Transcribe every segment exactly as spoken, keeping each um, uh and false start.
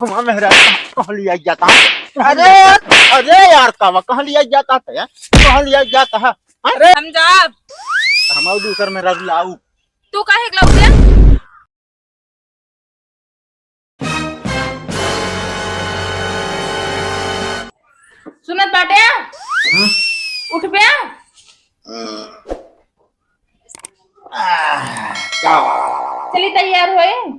हमार मेहरारू कहाँ, कहाँ लिया जाता है? अरे यार, अरे यार, कावा, कहाँ लिया जाता है? कहाँ लिया जाता है? हाँ? अरे हम जाब। हम दूसर मेहरारू लाऊ। तू काहे के लाऊ बे? सुनत बाटे? हम्म। उठ बे। हम्म। आह, का? चली तैयार होई।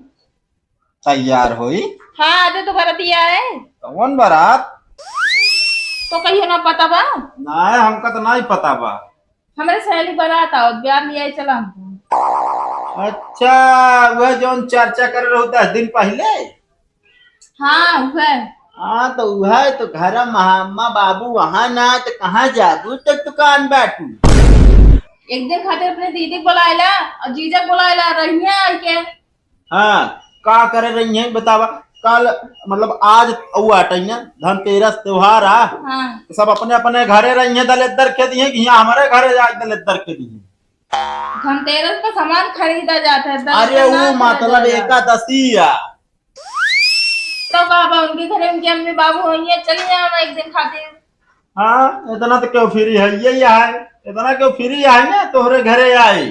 तैयार होई? हाँ, आज तो बरतिया है। कौन बारात? तो कहियो ना पता बा? ना, हमका तो नहीं पता बा। हमरे सहेली बारात आवत, बियाह लिया चला हमको। अच्छा, वह जौन चर्चा कर रहे हो दस दिन पहले? हाँ, वह। हाँ, तो वह तो घर में अम्मा बाबू वहाँ ना, तो कहाँ जाबू, तो दुकान बैठू। एक दिन खातिर अपने दीदी के बुलाएला और जीजा के बुलाएला, रहिया आके। हाँ, का करे रही हैं बतावा? कल, मतलब, आज उ आटइया, धनतेरस त्योहार आ, हाँ। तो सब अपने अपने घरे रही हैं, दलेद्दर के दिए कि यहाँ हमारे घरे आज दलेद्दर के दिए। धनतेरस का सामान खरीदा जाता है, दलेद्दर अरे, ना वो खरीदा मतलब जाता है। एकादशी आ। तो का बा, उनके घरे उनके अम्मी बाबू होइए, चली जाओ एक दिन खातिर। हाँ, इतना तो क्यों फ्री है, ये ही है, इतना क्यों फ्री है ना, तोहरे घरे आई।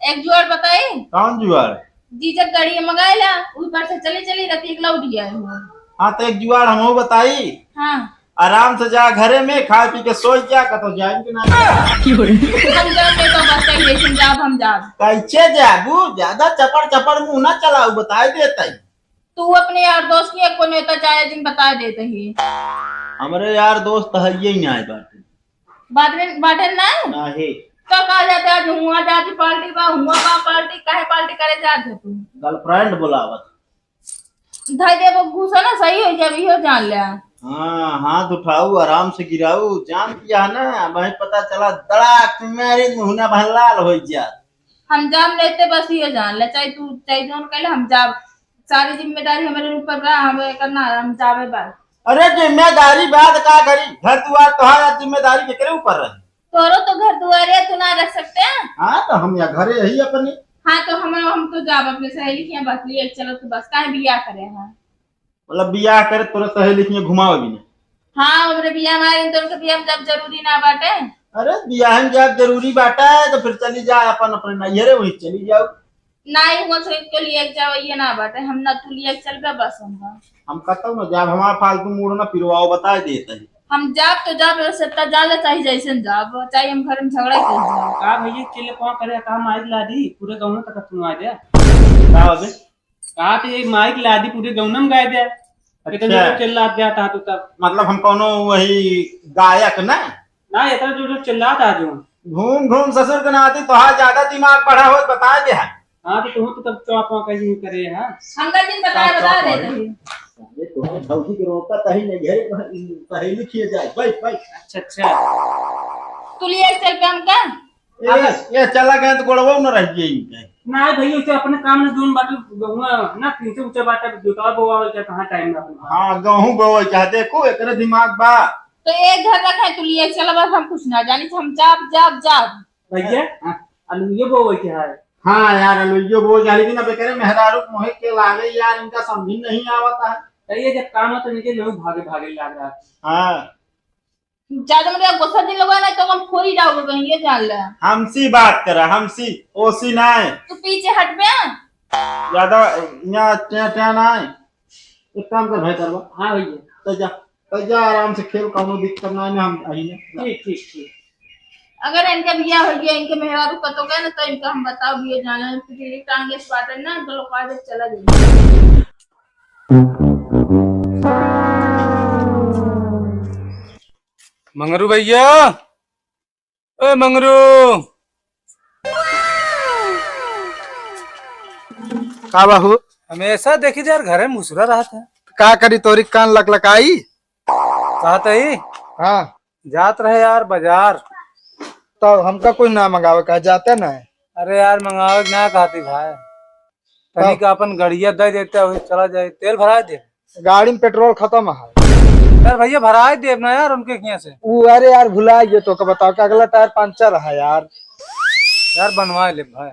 एक जुआड़ बताई? कौन जुआड़? जीजा गाड़ी मंगाए ला, ऊपर से चली चली रतिया के लौट गया है वो। हाँ, तो एक जुआड़ हमहू बताई। हाँ। आराम से जा घरे में, खा पी के सोई जा, कतो जाए के ना। हम जाब नहीं तो बस कहीं जैसे जाब, हम जाब। कैसे जाबू? ज्यादा चपड़ चपड़ मुंह ना चलाऊ, बताए देता ही। तू अपने यार दोस्त के एको नेता चाहे जिन बता देते ही। हमरे यार दोस्त है ये ही नहीं बाटे। बाटे, बाटे नहीं? नहीं। तो कहा जाते आज हुआ जाती पार्टी बा, हुआ बा पार्टी, काहे पार्टी करे जात हो तू? गर्लफ्रेंड बुलावत। धई दे वो घूसा ना सही हो जाए, इहो जान ले। हाँ, हाथ उठाऊ, आराम से गिराऊ, जान किया ना, वही पता चला दड़ाक मारे मुहना भलाल हो जात। हम जाम लेते बस इहो जान ले, चाहे तू, चाहे जौन कहले हम जाब। सारी जिम्मेदारी हमरे ऊपर बा, हम एकर ना, हम जाबे बा। अरे जिम्मेदारी बात का करी, घर दुआर तोहार, जिम्मेदारी केकरे ऊपर रही? तोरो तो घर दुआर है, तू ना रख सकते हैं? हाँ, तो हम या घरे यही अपने। हाँ, तो हम, हम तो जाब अपने सहेली के यहाँ बस लिए, चलो तो बस, काहे बियाह करे हैं? मतलब बियाह करे तोरे सहेली के यहाँ घुमावे भी ना? हाँ, हमरे बियाह मारे तो उनके बियाह में जब जरूरी ना बाटे। अरे बियाह में जब जरूरी बाटे तो फिर चली जा अपन अपने नैहरे, वहीं चली जाओ। नाही, हुआ से के लिए जाओ, ये ना बाटे, हम ना तू लिए चल बे बस हम। हम कतौ ना जाब, हमारा फालतू मूड ना पिरवाओ, बताए देते हैं। हम जाब तो जाब, बस इतना जान ले, चाहे जैसे जाब, चाहे हम घर में झगड़ा ही कर जाब। का भैया, चिल्ले पाँव करे, का माइक ला दी, पूरे गाँव तक सुनवा दे। का हो बे? का तो ये माइक ला दी, पूरे गाँव में गाय दे। अच्छा। कितने जोर चिल्ला दिया था तू तब। मतलब हम कौनो वही गायक ना? ना, इतना जोर जोर चिल्लात आ जो। घूम घूम ससुर के नाती, तोहार ज्यादा दिमाग बढ़ा होत, बता दे है। हाँ, तो तू तो तब चौपा का ही करे है। हमका दिन बता, का बता चौपा दे है? तू। अरे, तोहार भौजी के रोका तही नहीं, घरे सहेली खिए जाए, बैठ, बैठ। अच्छा, अच्छा। तू लिए चल पे हमका? ए, ये चला गए तो गोड़वा न रह गई इनके। ना भैया, उसे अपने काम में जोन बाटे, गहुआ ना, तीन से ऊंचा बाटे, जोतवा बोवा के कहाँ टाइम ना अपने। हाँ, गहूँ बोवे के है, देखो, एकरे दिमाग बा। तो एक घर रखे, तू लिए चला, बस हम कुछ ना जानी, हम जाब, जाब, जाब। भैया, हाँ। आलू ये बोवे के है। हाँ यार, आलू ये बोवे के है, लेकिन अब एकरे मेहरारू मोहे के लागे यार, इनका समझ नहीं आवता है। तो ये जब काम है तो इनके लोग भागे, भागे लाग रहा है। हाँ। ज्यादा मतलब गुस्सा दिन लगा ना तो हम फोड़ी जाओगे कहीं, ये जान ले। हमसी बात करा, हमसी, ओसी नाय। तू पीछे हट बे। ज्यादा यहाँ टे-, टे नाय। एक काम कर भाई करवा। हाँ भैया। तो जा, तो जा आराम से खेल, कौनो दिक्कत ना है, हम आई ना। ठीक, ठीक, ठीक। अगर इनके बियाह हो गया, इनके मेहरारू कतो गए ना, तो इनका हम बताओ, ये जाने, तो ये टांगे से बात है ना, तो लोग आज चला जाएगा। मंगरू भैया, ए मंगरू। का बाहू? हमेशा देखी जा यार, घरे में घुसरा रहत है। का करी, तोरी कान लकलकाई? कहत ही? हाँ। जात रहे यार बाजार। तो हमका कुछ ना मंगावे का, जाते ना है। अरे यार, मंगावे ना कहती भाई। तनिक अपन गड़िया दे देते, वही चला जाए, तेल भरा दे। गाड़ी में पेट्रोल खत्म है। यार भैया, भरा देब ना यार उनके किया से। उ, अरे यार, भुला गए तो का बताओ कि अगला टायर पंचर है यार। यार, बनवा ले भाई।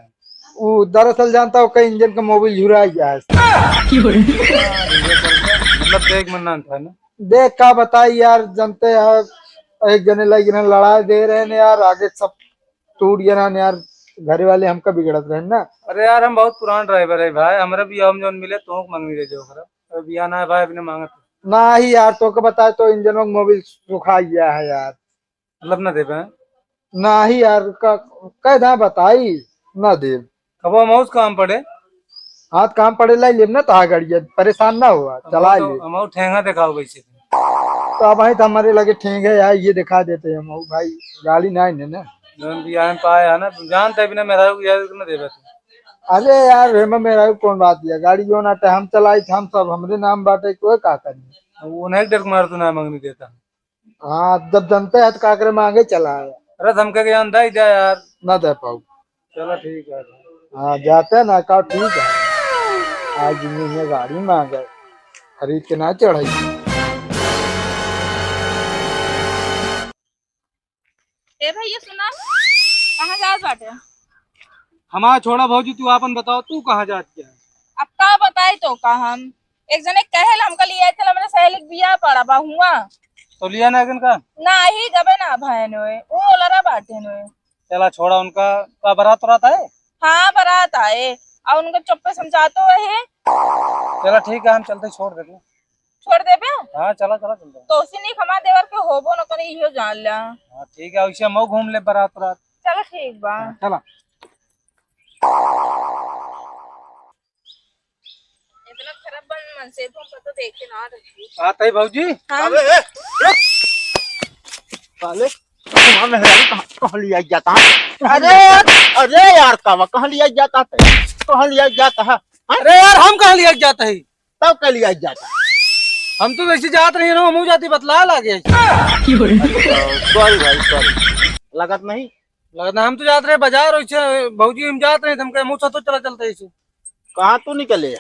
उ दरअसल जानता हो, कहीं इंजन का मोबिल झुरा गया है। की हो रही? मतलब देख मन ना था ना। देख का बताई यार, जनते हैं, एक जने लगे ना लड़ाई दे रहे हैं यार, आगे सब टूट गया ना यार, घरे वाले हमका बिगड़त रहे ना। अरे यार, हम बहुत पुरान ड्राइवर है भाई, हमरा भी हम जौन मिले तो मंगनी दे दो, खराब। अरे बिया ना है भाई, अभी ना मांगत। ना ही यार, तो के बताए तो इंजन में मोबिल सुखा गया है यार। मतलब ना देबे? ना ही यार, का, कह दा बताई, ना देब। कबो हम उस काम पड़े? हाथ काम पड़े लाई लेब ना, तो आ गाड़ी है, परेशान ना हुआ, हम चला तो, ले। हम ठेंगा दिखाओ वैसे। तो अब वहीं तो हमारे लगे ठेंगे यार, ये दिखा देते हैं हम भाई, गाड़ी ना है ना। जौन भी आन पाए है ना, जानते बिना मेरा को यार ना देबे तू। अरे यार, हेमा मेरा को कौन बात है, गाड़ी जो ना हम चलाई, हम सब हमरे नाम बाटे, कोई का करी। वो नहीं डर मार तू ना मंगनी देता। हाँ, जब जनते हैं तो काकरे मांगे चला है। अरे धमके के जान दे दे यार। ना दे पाऊ। चलो ठीक है। हाँ, जाते हैं ना, का ठीक है। आज इन्हें ये गाड़ी मांगे, खरीद के ना चढ़ाई। ए भैया सुना, कहाँ जात बाटे? हमारा छोड़ा भौजी, तू आपन बताओ, तू कहाँ जात क्या है? अब का बताई तो का हम, एक जने कहेल हमका लिया चल, हमरे सहेली के बियाह पड़ा बा हुआ। तो लिया ना अगन का? नाही, गबे ना भयन होए, ऊ ओलरा बाटे नोए। चला छोड़ा उनका, का बारात उरात आए? हाँ, बारात आए, और उनका चुप्पे समझातो है। चला ठीक है, हम चलते, छोड़ देते। छोड़ देबे? हाँ, चला, चला, चलते। तो उसी नहीं खमा देवर के होबो न करे, इहो जान ला। हाँ, ठीक है, उसे मऊ घूम ले बारात उरात। चला ठीक बा। हाँ, चला। इतना खराब बन मन से तुम तो देखे ना रही। आत है भौजी? हाँ। अबे, ए, रुक। साले, हमार मेहरारू कहाँ, कहाँ लिया जाता है? अरे यार, अरे यार, कावा, कहाँ लिया जाता है? कहाँ लिया जाता है? हाँ? अरे यार, हम कहाँ लिया जाता है? तब कहाँ लिया जाता है? हम तो वैसे जात रहे ना, हम जाती बतला लागे। अच्छा, sorry भाई, sorry। लगत नहीं? लगत ना, हम तो जात रहे बाजार, वैसे भौजी हम जात रहे, हम कहे मुँह सतो चला चलते ऐसे। कहाँ तू निकले?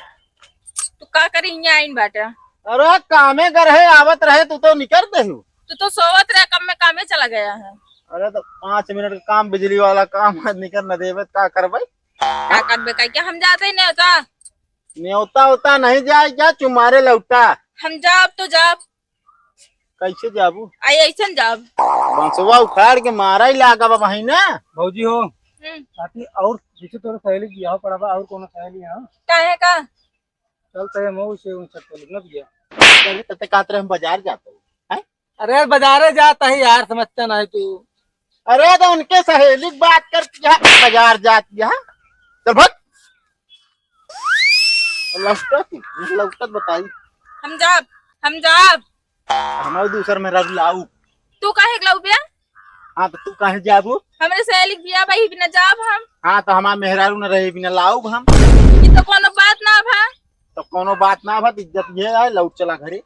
तू का करी हियाँ आइन बाटा? अरे कामे घर है, आवत रहे, तू तो निकर देहू। तू तो सोवत रहे, कम में कामे चला गया है। अरे तो पाँच मिनट का काम, बिजली वाला काम है, निकर न देवे, का करबे? का करबे, का क्या हम जाते ही नहीं होता? न्योता होता नहीं जाए क्या, चुमारे लौटा। हम जाब तो जाब। कैसे जाबू? आई ऐसन जाब। बंसवा उखाड़ के मारा ही लागा बा भाई ना। भौजी हो, हम्म। साथी और जैसे तोरे सहेली की बियाह पड़ा बा और कोनो सहेली है? काहे का? चलते हैं मऊ से उन सब को ना बियाह। चलिए तते कात रहे हम बाजार जाते हैं। हैं? अरे यार बाजारे जाता है यार, समझता नहीं तू। अरे तो उनके सहेली की बात करती है, बाजार जाती है। चल भाग। लौटत, लौटत बताई। हम जाब, हम जाब। हमारे दूसर मेहरारू लाऊ। तू काहे के लाऊ बे? हाँ, तो तू काहे जाबू? हमरे सहेली के बियाह बा, ई बिना जाब हम। हाँ, तो हमार मेहरारू न रहे, बिना लाऊब हम। ई तो कोनो बात ना भा। तो कोनो बात ना भा, तो इज्जत ये है, लौट चला घरे।